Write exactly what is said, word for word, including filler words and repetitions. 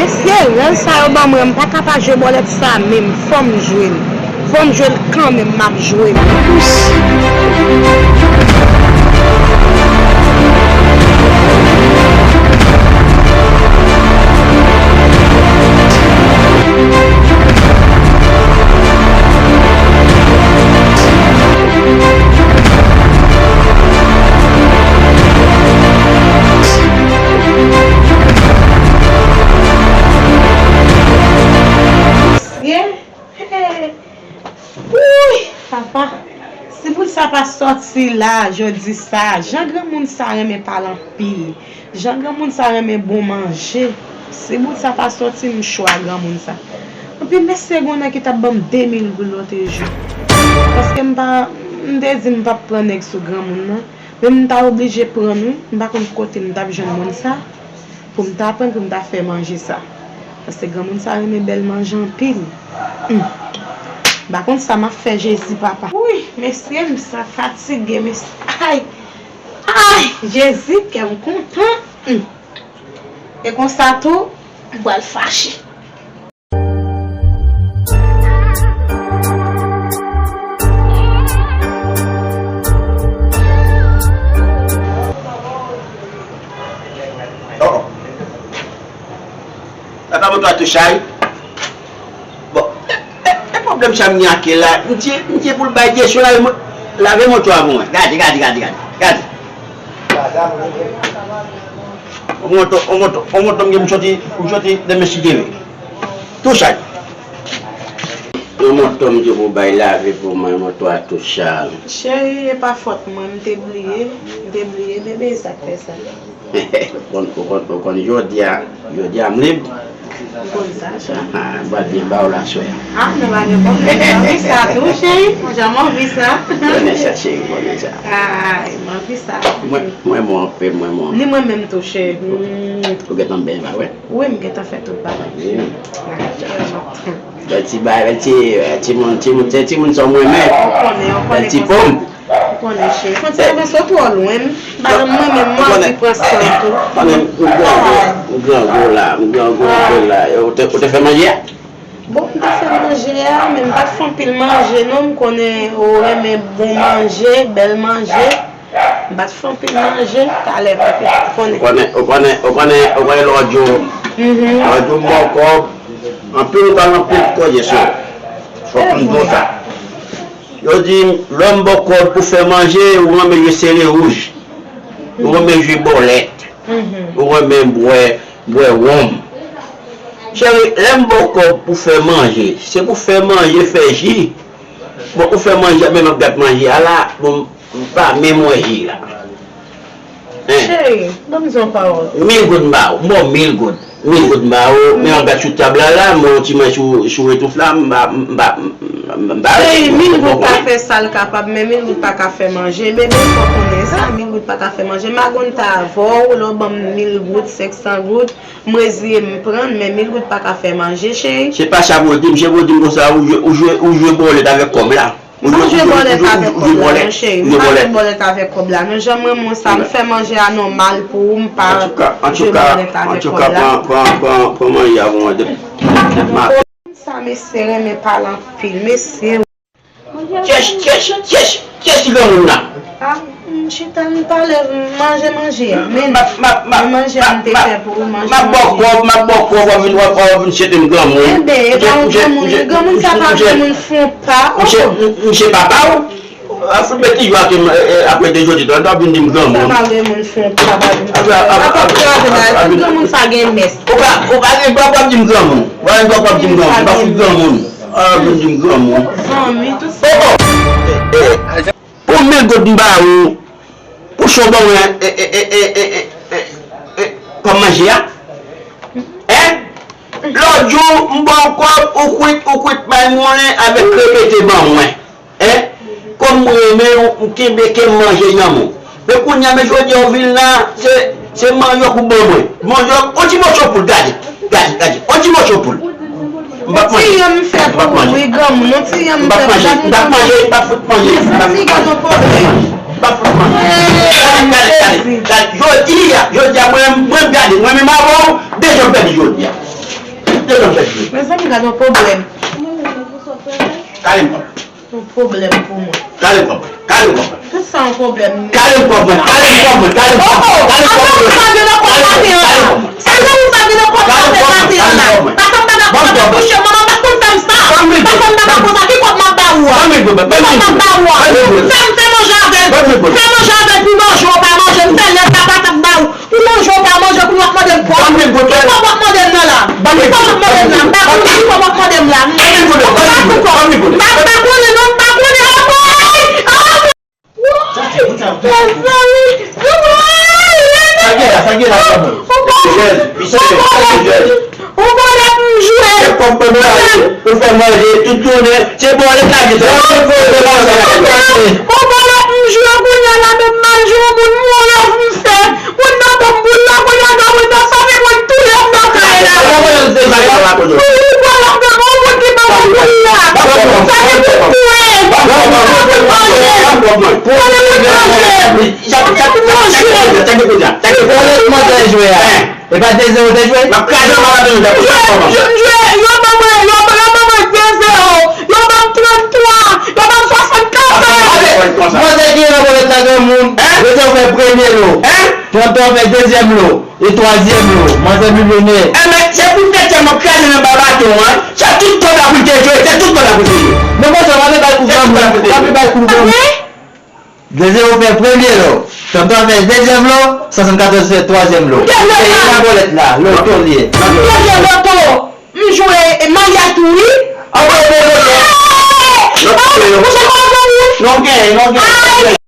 Mesye, rèl sa yo ban mwen, m pa ka pa jwe bòlèt sa menm, fò m jwe l. Fò m jwe l kanmenm, m ap jwe l. Mesye, hey, wouy, papa, si boul sa pa sòti la, jodi sa, jan granmoun sa renmen pale anpil, jan granmoun sa renmen bon manje, si boul sa pa sòti, m cho a granmoun sa. Anpi mesye, gen yon nèg ki t ap ban m de mil goud lòtrejou. Paske m pa, m te di m p ap pran nèg sou granmoun nan. Men m ta oblije pran l wi, m pa konn kote m t ap jwenn moun sa pou m ta pran l pou m ta fè manje sa. Paske granmoun sa renmen bèl manje anpil. Hum. M pa konn sa m ap fè Jezi papa. Wouy, mesye, m sa fatige, mesye. Ay! Ay! Jezi, kè m kontan. Hum. E konsa tou, m pral fache. Papa moto a tou chay. Bon, e, e, e pwoblèm sa m gen ak li la, m di, m di pou l bay direksyon lave mo-, lave moto a pou mwen. Gade, gade, gade, gade, gade. On moto, on moto, on moto m gen pou soti, pou soti demen si Dye vle. Tou chay. On moto m di pou bay lave pou mwen, moto a tou chay. Cheri, e pa fòt mwen, m te bliye, m te bliye, bebe, e sa k fè sa. Ou konn, ou konn, ou konn jodi a, jodi a m lib. M konn sa, cheri. Ah, m pral byen ba w la, cheri. Ah, nou pa gen pwoblèm. M anvi sa tou, cheri. Jan m anvi sa. Konnen sa, cheri, konnen sa. Ay, m anvi sa. Mwen, mwen, mwen, mwen, mwen. Ni mwen menm tou, cheri. Ou gentan byen ba, wè. Wi, m gentan fè tout bagay. Bèl ti bay, bèl ti, bèl ti moun, ti moun, se ti moun sa mwen men. Ou konnen, ou konnen. Bèl ti pòm. Ou konnen, cheri. Fon ti avanse twò lwen. Madanm mwen menm, mwen anvi pran san tou. Konnen, m grangou, m grangou la, m grangou anpil la. Ou te, ou te fè manje a? Bon, m te fè manje a, men m pa t fè anpil manje, non. M konnen ou renmen bon manje, bèl manje. M pa t fè anpil manje, talè m te konnen. Ou konnen, ou konnen, ou konnen, ou konnen lòt jou. Mhm. Lòt jou m ba w kòb, anpil ou pale anpil koze sou. Fòk m di w sa. Yo di, lè m ba w kòb pou fè manje, ou renmen jwe sere wouj. Ou renmen jwe bòlèt. Mhm. Ou renmen bwè, bwè wonm. Cheri, lè m ba w kòb pou fè manje, se pou fè manje, fè ji. Bon, ou fè manje, men m ap gad manje a la, bon, m pa menm wè ji la. Hein? Cheri, ban m di yon pawòl. Mil goud m ba ou, m ba w mil goud. Mil goud m ba ou, men w ap gad sou tab la la, m wè yon ti manje sou, sou retouf la, m ba, m ba, m ba. Cheri, mil goud ka fè sa l kapab, men mil goud pa ka fè manje. Bebe, fò w konnen sa, mil goud pa ka fè manje. M a konn ta avè w, lè w ban m mil goud, senk san goud, m reziye m pran l, men mil goud pa ka fè manje, cheri. Se pa sa pou w di m, se pou w di m konsa, ou jwe, ou jwe, ou jwe bòlèt avèk kòb la. M pa jwe bòlèt avèk kòb la non, cheri. M pa jwe bòlèt avèk kòb la non. Jan m renmen w sa, m fè manje a nòmal pou ou, m pa jwe bòlèt avèk kòb la. Antouka, antouka, pran, pran, pran, pran manje a pou mwen. Sa mesye renmen pale anpil, mesye. Kyèch, kyèch, kyèch, kyèch granmoun nan. M chita, m pale, m manje manje a. Men, men manje a m te fè pou ou, manje manje. M ap ba w kòb, m ap ba w kòb, w ap vin, w ap, w ap vin chete m granmoun. Enben, e pa yon granmoun, granmoun sa pa granmoun fon pa. M se, m se papa w. A fout betiz w ap, apre de jodi tan, w ap vin di m granmoun. Sa pa granmoun fon pa, pa vin fon pa. Apre, apre, apre, apre, apre, granmoun sa gen mès. Ou pa, ou pa gen dwa w ap di m granmoun. Ou pa gen dwa w ap di m granmoun. Ou pa fout granmoun. A, vin di m granmoun. Zanmi, tout sa. Oh, oh. Eh, eh. Pou mil goud m ba ou, pou sa w ban mwen, e, e, kòm manje a? Hein? Lòt jou, m ba w kòb, ou kwit, ou kwit bay mwen avèk krevete ban mwen. Hein? Kòm mwen renmen w, m kenbe ke m manje nan men w. Men kounye a, men jodi a w vin la, se, se manyòk ou ban mwen. Manyòk, on ti moso poul, gade. Gade, gade. On ti moso poul. M p ap manje. On ti yanm m fè pou ou, wi, granmoun. On ti yanm m fè pou ou. M p ap manje, m p ap fout manje. M p ap fout manje. M p ap fout manje. Gade, gade, gade. Jodi a, jodi a, mwen, mwen gade, mwen menm avè w, de jan m pèdi jodi a. Mezanmi, gade yon pwoblèm. Kale m kòb. Yon pwoblèm pou mwen. Kale m kòb. Kale m kòb. Tout sa yon pwoblèm. Kale m kòb mwen. Kale m kòb mwen. Kale m kòb mwen. Kale m kòb mwen. Sa jan ou sa vin nan kòb maten maten an la. Papa m pa dakò sa touche, manman pa konn fè m sa. Papa m pa dakò sa, ki kòb m ap ba ou a? Ki kòb m ap ba ou a? Fè m fè manje avè l. Fè manje avè l pou manje ou pa manje. M fè lè sa pa t ap ba ou. Pou manje ou pa manje, pou w ap mande m kòb. Ki kòb w ap mande m nan la? Ki kòb w ap mande m la? M pa konnen ki kòb w ap mande m la. M pa konnen. M pa konnen non, m pa konnen. Anmwey! Anmwey! Mezanmi! Anmwey! Sa gen la, sa gen la, sa gen la. Ou konnen m jwe. Ou fè manje tout jounen, se bò lè lage sa. Ou bò lè m jwe kounye a la, men m mal jwe, moun mwen love m fè. Moun nan ban m boul la, kounye a nan mwen nan fanmi mwen touye m nan kay la. Wi, ou bò lè m nan ban moun ki ban mwen boul la. Sa se pou touye. Sa se pou manje. Sa se pou manje. Sa se pou manje. Ou bò lè m nan jwe a. E pa de zewo te jwe? M ap kraze anba baton nou, m ap kraze anba. Yo, yo, yo ban mwen, yo, yo ban mwen de zewo. Yo ban m tranntwa. Yo ban m swasannkatòz. Manzè ki nan bolèt la granmoun. Hein? Yo te fè premye lo. Hein? Tonton fè dezyèm lo. E twazyèm lo. Manzè milyonè. Enben, se poutèt sa m ap kraze anba baton an. Se tout kòb la pou l te jwe, se tout kòb la pou l te jwe. Non, konsa, w ap bay kou granmoun. W ap bay kou granmoun. De zewo fè premye lo. Tonton fè dezyèm lo, swasannkatòz fè twazyèm lo. Dezyèm la. Nan bolèt la, loto l ye. Dezyèm loto. M jwe maya tou wi. Anvoye de loto. Loto, loto. Ou se pa anvan wi. Non, gen, non, gen.